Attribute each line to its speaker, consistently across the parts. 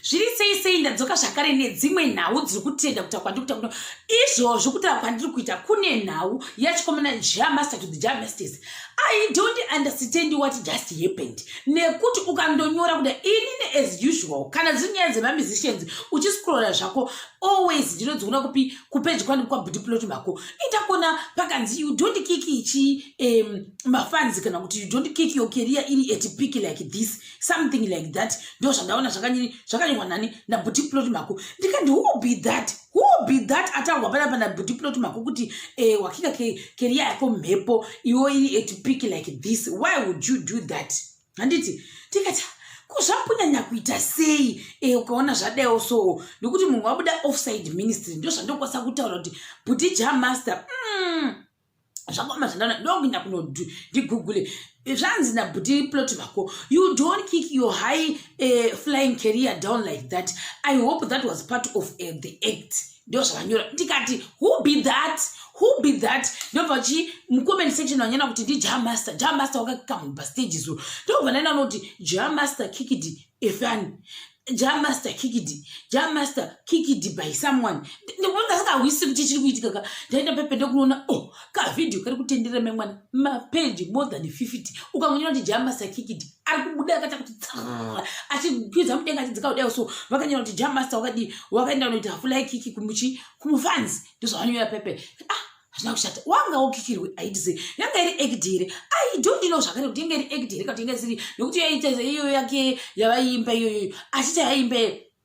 Speaker 1: Zviri sei sei, ndadzoka zvakare nedzimwe nhau dziri kutenda kuta kwandiri kuita kuno. Izvozvo kutaura kwandiri kuita kune nhau yachikomana Jah Master to the Jah Masters. I don't understand what just happened, nekuti ukandonyora kuda inini, as usual, kana dziri nyaya dzemamusicians, uchiscrolla zvako, always ndinodziona kupi? Kupeji kwani kwaBhuti Plot Mako. Itakuona pakanzi, "You don't kick ichi mafans," kana kuti, "You don't kick your career iri at peak like this," something like that. Ndo zvandaona zvakanyorwa nani? NaBhuti Plot Mako. Ndikati, "Who be that? Who be that?" Ataurwa panapa naBhuti Plot Mako kuti wakika career yako mhepo iwo iri at peak like this. Why would you do that? Handiti tikati kuzvapunyanya kuita sei? Ukaona zvadaiwo so, nekuti munhu wabuda offside ministry. Ndo zvandokwanisa kutaura kuti Bhuti Jah Master, zvakaoma zvandaona. Ndokuenda kuno ndigoogle. Zvanzi naBhuti Plot Mako, "You don't kick your high flying career down like that. I hope that was part of the act." Ndo zvavanyora. Ndikati, "Who be that? Who be that?" Ndobva chi mucomment section vanyora kuti ndiJah Master. Jah Master wakakika munhu pastage zuro. Ndobva ndaenda kuti Jah Master kicked a fan, Jah Master kicked, Jah Master kicked by someone. Ndasingahwisi kuti chiri kuitika ka. Ndaenda pepe, ndokunoona, oh, kavhidhiyo kari kutenderera memwana mapeji more than 50. Ukangonyora kuti Jah Master kicked, ari kubuda akaita kuti tsara, achikwidza mudenga, achidzika kudai. So vakanyora kuti Jah Master wakadii, wakaenda kunoita fly kick kumuchi kumufans. Ndozvavanyora pepe. Ah, hazvina kushata, wanga wokikirwe. Aiti sei, yanga iri act here? I don't know zvakare kuti yanga iri act here kana kuti yanga isiri, nekuti yaita iyo yake yavaimba iyoyo, achiti yaimba,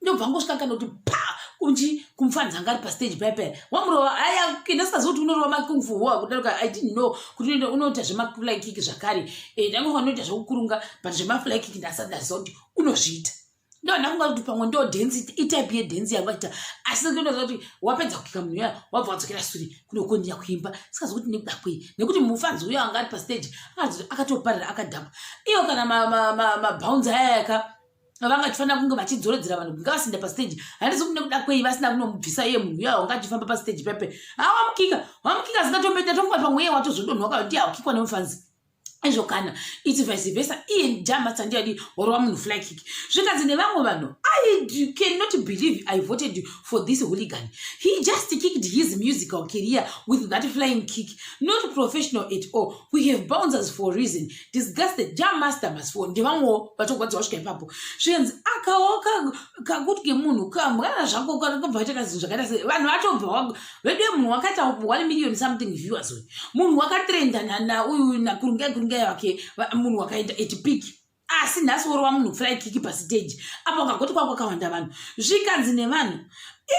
Speaker 1: ndobva ngosvika kana kuti pa kunji kumufanzi anga ari pastage paipai, wamurova. Aya, ndasikazivi kuti unorova makung fu wa kudaruka. I didn't know kuti unoita zvemafly kick zvakare. Ndangofa unoita zvekukurunga, but zvemafly kick ndasati ndaziva kuti unozviita. Ndo ndafunga kuti pamwe ndo dance, itype yedance yangu achita, asi ndinoziva kuti wapedza kukika munhu uya, wabva wadzokera suri kunokondinya kuimba. Sikazi kuti nekuda kwei, nekuti mufanzi uyo anga ari pastage akatoparira, akadhakwa iyo. Kana mabouncer ayayaka vanga vachifanira kunge vachidzoredzera vanhu ngavasinda pastage. Handisi kuti nekuda kwei vasina kunomubvisa iye munhu uya wanga achifamba pastage pepe. Wamukika, wamukika asingatomboita. Tofunga pamwe iye watozodonhwa, ndiye akukikwa nemufanzi izvo, kana its vice versa. Iye Jah Master ndiyadi warova munhu fly kick. Zvikanzi nevamwe vanhu, "I cannot believe I voted for this hooligan. He just kicked his musical career with that flying kick. Not professional at all. We have bouncers for reason. Disgusted. Jah Master must fall." Ndevamwewo vatogwadza vasvika ipapo. Zvikanzi akawo kakuti kemunhu kamwana zvako kabva kaita kazinhu zvakaita sei. Vanhu vatobva vedu. Munhu wakaita 1 million something viewers uyu, munhu wakatrenda nauyu nakurungai kurungai wake, munhu wakaenda at peak, asi nhasi worova munhu fly kick pastage apo ukagoti kwako kwakawanda vanhu. Zvikanzi nevanhu,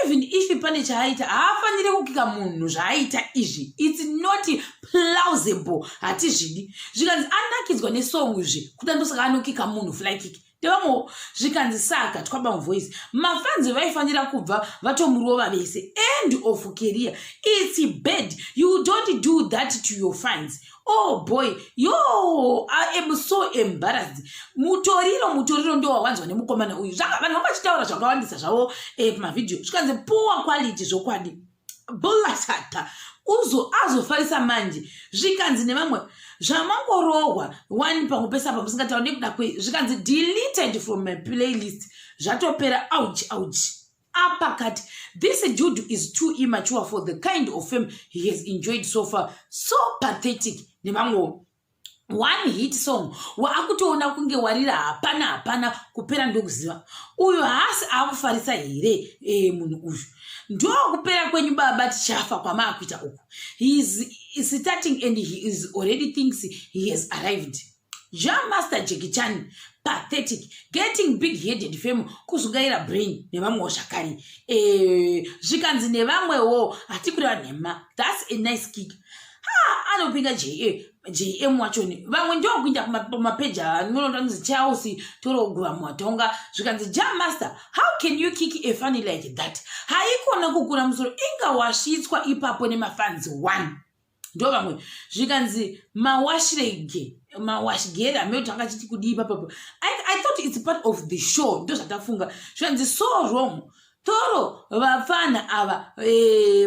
Speaker 1: even if pane chaaita, haafaniri kukika munhu zvaaita izvi. It's not plausible, hatizvidi. Zvikanzi anakidzwa nesong zve kuda, ndosaka anokika munhu fly kick. Ndevamwewo. Zvikanzi saka twaba muvoice, mafanzi vaifanira kubva vatomurova vese. End of career. It's bad. You don't do that to your fans. Oh boy, yo, I am so embarrassed. Mutoriro, mutoriro ndo wawanzwa nemukomana uyu. Vanhu vanga vachitaura zvakawandisa zvavo pamavhidhiyo. Zvikanzi poor quality zvokwadi, bulatata uzo azofarisa manje. Zvikanzi nevamwe, zvamangorohwa one pamwe pese apa musingataura nekuda kwei. Zvikanzi deleted from my playlist, zvatopera. Ouch, ouch. Apakati, this dude is too immature for the kind of fame he has enjoyed so far. So pathetic. Nevamwewo, one hit song waakutoona kunge warira. Hapana, hapana kupera. Ndokuziva uyu haasi akufarisa here? Munhu uyu ndokupera kwenyu baba, tichafa kwamaakuita uku. He is starting and he is already thinks he has arrived. Jah Master Jackie Chan, pathetic, getting big headed fame, kuzungaira brain. Nevamwewo zvakare, zvikanzi nevamwewo, hatikureva nhema, that's a nice kick. Ha, anopinga JM wachoni. Vamwe ndokuinda kumapeji anonzi Charles Toroguva Mwatonga. Zvikanzi, "Jah Master, how can you kick a fan like that? Haikona kukura musoro, inga wasvitswa ipapo nemafanzi one." Ndo vamwe. Zvikanzi mawashirege, mawashigere ameuti anga achiti kudii ipapapo. I thought it's part of the show, ndo zvatafunga. Zvikanzi so wrong toro vapfana ava,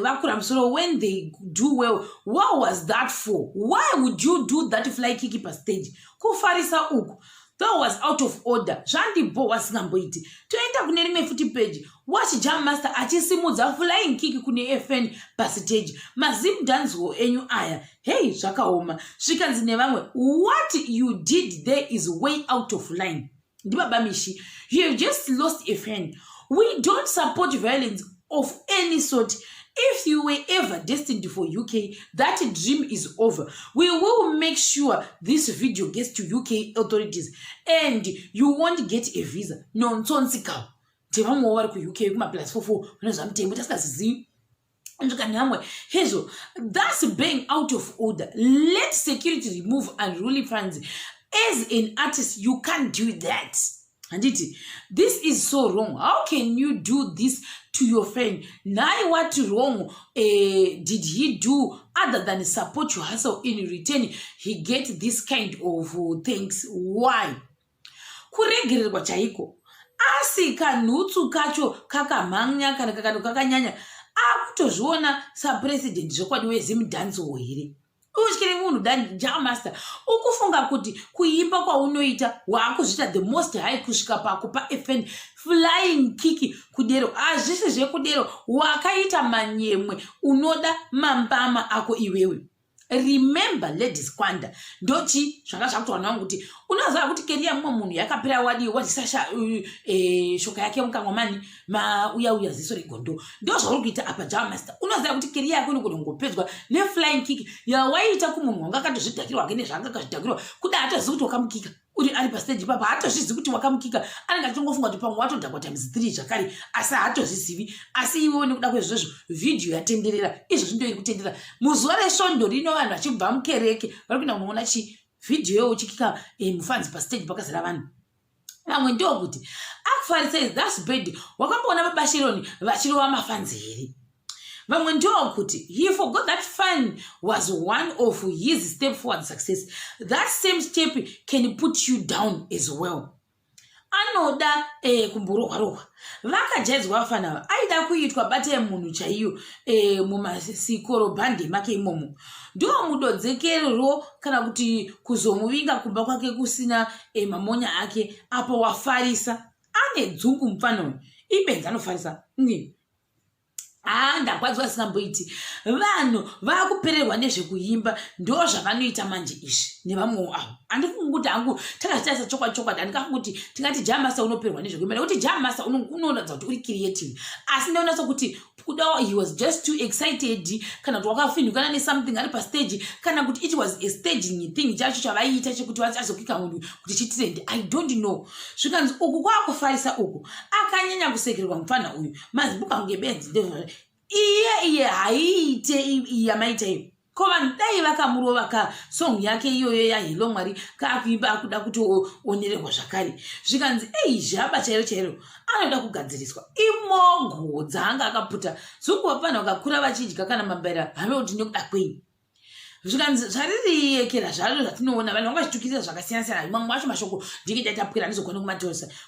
Speaker 1: vakura musoro when they do well. What was that for? Why would you do that fly kick pastage? Kufarisa uku. That was out of order. Zvandibhowa singamboiti. Toenda kune rimwe futi page. Watch Jam Master achisimudza flying kick kune FN pastage. Mazim dancehall enyu aya. Hey, zvakaoma. Zvikanzi nevamwe, what you did there is way out of line. Ndibaba Mishi, you have just lost a friend. We don't support violence of any sort. If you were ever destined for UK, that dream is over. We will make sure this video gets to UK authorities and you won't get a visa. Nonsensical. Tevamwewo vari kuUK kumaplus 44 vanoziva mutemo tisingazizivi. Nzvikanhamwe hezvo, that's being out of order. Let security remove unruly fans. As an artist, you can't do that. Handiti this is so wrong. How can you do this to your friend? Nai, what wrong did he do other than support your hustle? In return he get this kind of things. Why? Kuregererwa chaiko, asi kanhutsu kacho kakamhanya kana kakano kakanyanya, akutozviona sapurezidendi zvokwadi weZimdancehall here? Utyiri munhu Jamaster, ukufunga kuti kuimba kwaunoita waakuzviita the most high kusvika pakupa fn flying kick kudero? Hazvisi zvekudero. Wakaita manyemwe, unoda mambama ako iwewe. Remember, Ladies Kwanda, ndochi zvanga zvakutorwa navangu kuti unoziva kuti career mumwe munhu yakapera. Wadi wadzisa shoka yake mukamwa mani mauya uya ziso regondo. Ndo zvauri kuita apa, Jamaster. Unoziva kuti career yako inogona kungopedzwa neflying kick yawaita kumunhu wanga akatozvidhakirwa ake nezvaanga akazvidhakirwa. Kuda hatozivi kuti wakamukika uri ari pastage ipapo, haatozvizivi kuti wakamukika. Anenge achitongofunga kuti pamwe watodhakwa times 3 zvakare, asi haatozvizivi. Asi iwewo nekuda kwezvozvo, vhidhiyo yatenderera izvozvi, ndo iri kutenderera muzuva resvondo rino. Vanhu vachibva mukereke vari kuenda kunoona chi vhidhiyo yo uchikika mufanzi pastage pakazara vanhu. Vamwe ndokuti akufarisei, that's bad. Wakamboona babashironi vachirova mafanzi here? Vamwe ndokuti he forgot that fun was one of his step forward success. That same step can put you down as well. Anoda kumborohwa rohwa. Vakajaidzwa vafana ava. Aida kuitwa bata yemunhu chaiyo mumasikorobhande make imomo. Ndo mudodzekerero kana kuti kuzomuvinga kumba kwake kusina mamonya ake apo wafarisa. Ane dzungu mufano, ibenzi, anofarisa. Haa, ndakwadziwa singamboiti. Vanhu vakupererwa nezvekuimba, ndo zvavanoita manje izvi nevamwewo avo. Handifungi kuti hangu takazvitarisa chokwadi chokwadi, handingafungi kuti tingati Jamasta unopererwa nezvekuimba, nekuti Jamasta unoratidza kuti uri creative. Asi ndaona sekuti kuda he was just too excited, kana kuti wakafinhukana nesomething ari pastage, kana kuti it was a staging thing chacho chavaiita chekuti azokika munhu kuti chitrend. I don't know. Zvikanzi uku kwakufarisa uku, akanyanya kusekererwa mufana uyu. Mazibuka kunge benzi. Iye iye haiite yamaita iyo. Ko vanhu dai vakamurova ka song yake iyoyo yaHello Mwari kaakuimba akuda kutoonererwa zvakare. Zvikanzi ei, zvaba chairo chairo anoda kugadziriswa imogo dzaanga akaputa zunguva. Vanhu vakakura vachidya kana mambaira hame kuti nekuda kwei. Zvikanzi zvaririyekera zvaro zvatinoona vanhu vanga vachitukirira zvakasiyana siyana. Mamwe acho mashoko ndinge ndaitapwira, handizogoni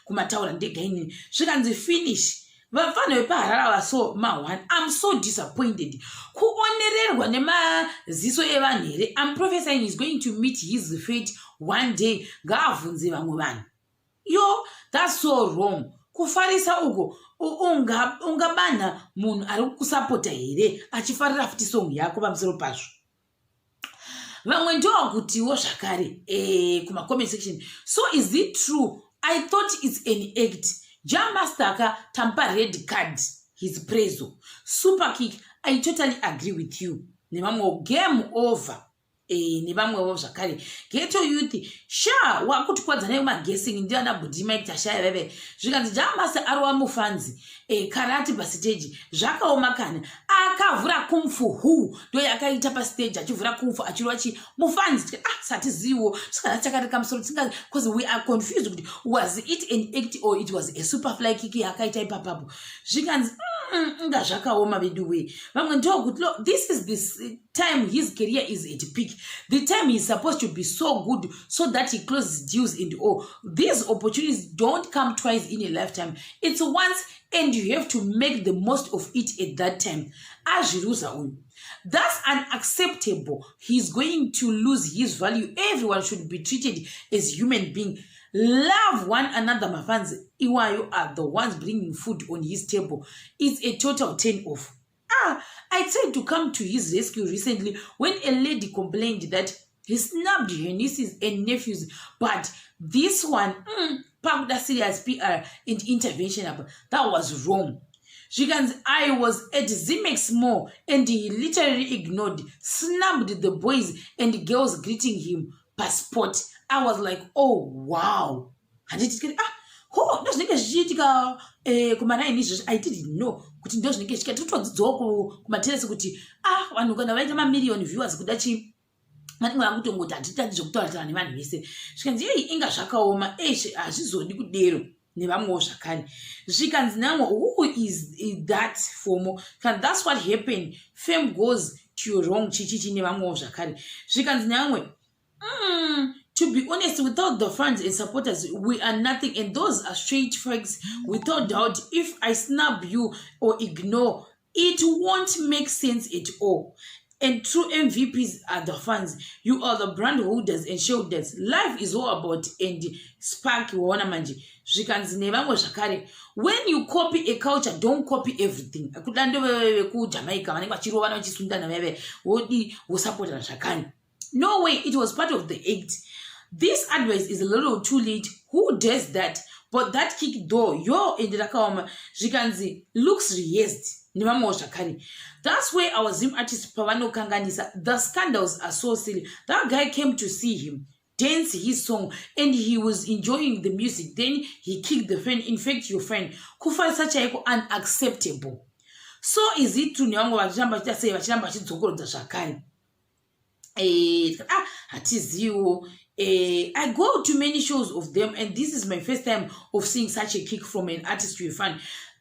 Speaker 1: kumataura ndega inini. Zvikanzi finish. Vafana vepaHarara vaso ma1, I'm so disappointed. Kuonererwa nemaziso evanhu here? I'm prophesying is going to meet his fate one day. Ngaabvunze vamwe vanhu. Yo, that's so wrong. Kufarisa uko, ungabanha unga munhu ari kukusapota here achifarira futi song yako pamusoro pazvo? Vamwe ndowakutiwo zvakare kumacomment section, so is it true? I thought it's an act. Jamaster ka tampa red card his preso super kick. I totally agree with you. Nevamwewo, game over. Nevamwewo zvakare, ghetto youth sha wakutikwadza nayo magesing ndiana bhudhi Mike Tashaya veve. Zvikanzi Jamasa arova mufanzi karate pasiteji, zvakaoma kani. Akavhura kung fu hu ndo yakaita pasiteji, achivhura kung fu achirova chi mufanzi. Ah, satiziwo svikana chakareka musoro tinga, because we are confused kuti was it an act or it was a superfly kick yakaita ipapapo. Zvikanzi nga zvakaoma vedu we. Vamwe ndokuti this is this time his career is at peak, the time he is supposed to be so good so that he closes deals and all. These opportunities don't come twice in a lifetime. It's once and you have to make the most of it at that time. Azviruza uyu. That's unacceptable. He's going to lose his value. Everyone should be treated as human being. Love one another. Mafans iwayo are the ones bringing food on his table. It's a total 10 off. Ah, I tried to come to his rescue recently when a lady complained that he snubbed her nieces and nephews, but this one, pakuda serious PR and intervention apa. That was wrong. Zvikanzi, I was at Zimex Mall and he literally ignored, snubbed the boys and girls greeting him passport. I was like, "Oh wow." Handiti? Ah, ho, ndo zvinenge zvichiitika kumaraini izvozvo. I didn't know kuti ndo zvinenge zvichiitika. Tiri kutodzidzawo kumateresi kuti, ah, vanhu kana vaita mamiliyoni viewers, kuda chii, vanenge vakutongoti hatitandi zvekutaura taura nevanhu vese. Zvikanzi, ei, inga zvakaoma eshe, hazvizodi kudero nevamwewo zvakare. Zvikanzi namwe, who is that FOMO? Kan that's what happened, fame goes to your wrong chichichi nevamwewo zvakare. Zvikanzi namwe, to be honest, without the fans and supporters, we are nothing, and those are straight facts without doubt. If I snub you or ignore, it won't make sense at all. And true MVPs are the fans. You are the brand holders and shoulders. Life is all about and spark. Waona manje? Zvikanzi nevamwe zvakare, when you copy a culture, don't copy everything. Kuda ndevekuJamaica vanenge vachirovana, vachisundana veve, wodi wosapotana zvakare. No way it was part of the act. This advice is a little too late. Who does that? But that kick though, yo, ende rakaoma. Zvikanzi, looks rehearsed nevamwewo zvakare. That's where our Zim artists pavanokanganisa. The scandals are so silly. That guy came to see him dance his song and he was enjoying the music, then he kicked the friend. In fact, your friend kufarisa chaiko, unacceptable. So is it true? Nevamwe vachiramba vachiita sei, vachiramba vachidzokorodza zvakare. Ah, hatiziviwo. I go to many shows of them and this is my first time of seeing such a kick from an artist to a fan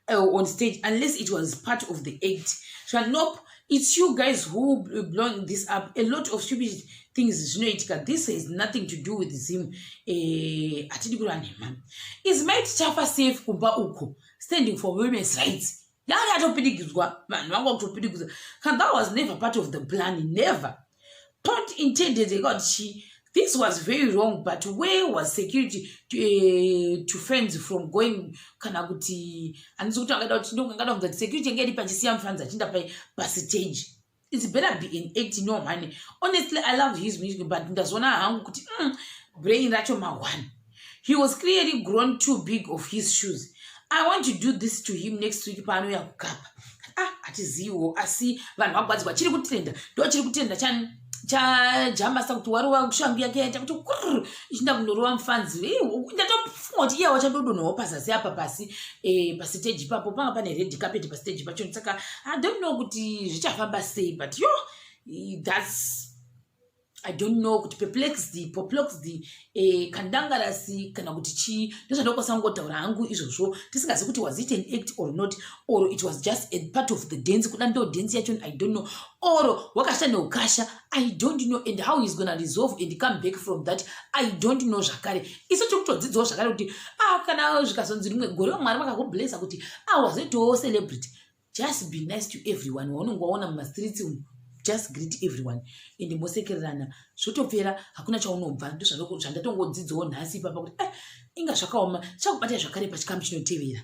Speaker 1: on stage, unless it was part of the act. So nope, it's you guys who blowing this up. A lot of stupid things zvinoitika. This has nothing to do with Zim. Hatidi kureva nhema. Is Mai Tichafa safe kumba uko, standing for women's rights? Yanga yatopirigidzwa, vanhu vanga kutopirigidzwa. Kan that was never part of the plan, never pun intended. Ikati this was very wrong, but where was security to fans from going? Kana kuti handisi kuti angada kuti ndongangada kuti security yange iri pachisiya mufans achienda pastage. It's better be an act. No money. Honestly, I love his music, but ndazoona hangu kuti brain racho ma1. He was clearly grown too big of his shoes. I want to do this to him next week paanouya kukapa. Ah, hatiziviwo, asi vanhu vagwadzirwa. Chiri kutrenda, ndo chiri kutrenda chani, chaJah Master, kuti warova shangu yake yaita kuti kurr, ichinda kundorova mufanzi. Ndatofunga kuti iye wachadodonhawo pazasi apa pasi pasiteji ipapo. Panga pane red carpet pasiteji pacho, saka I don't know kuti zvichafamba sei, but yo, that's, I don't know kuti perplexed, perplexed, kandangarasi kana kuti chii. Ndozvandokwanisa kungotaura hangu izvozvo, tisingazi kuti was it an act or not, or it was just a part of the dance. Kuda ndo dance yacho, I don't know, or wakashita neukasha, I don't know, and how he's gonna resolve and come back from that, I don't know zvakare. Isu tiri kutodzidzawo zvakare kuti, ah, kana zvikazonzi rimwe gore Mwari vakakublessa kuti, ah, wazoitawo celebrity, just be nice to everyone waunenge waona mumastreets umu. Just greet everyone and mosekererana, zvotopera, hakuna chaunobva. Ndozvandatongodzidzawo nhasi ipapa kuti, eh, inga zvakaoma. Chakubatai zvakare pachikamu chinotevera.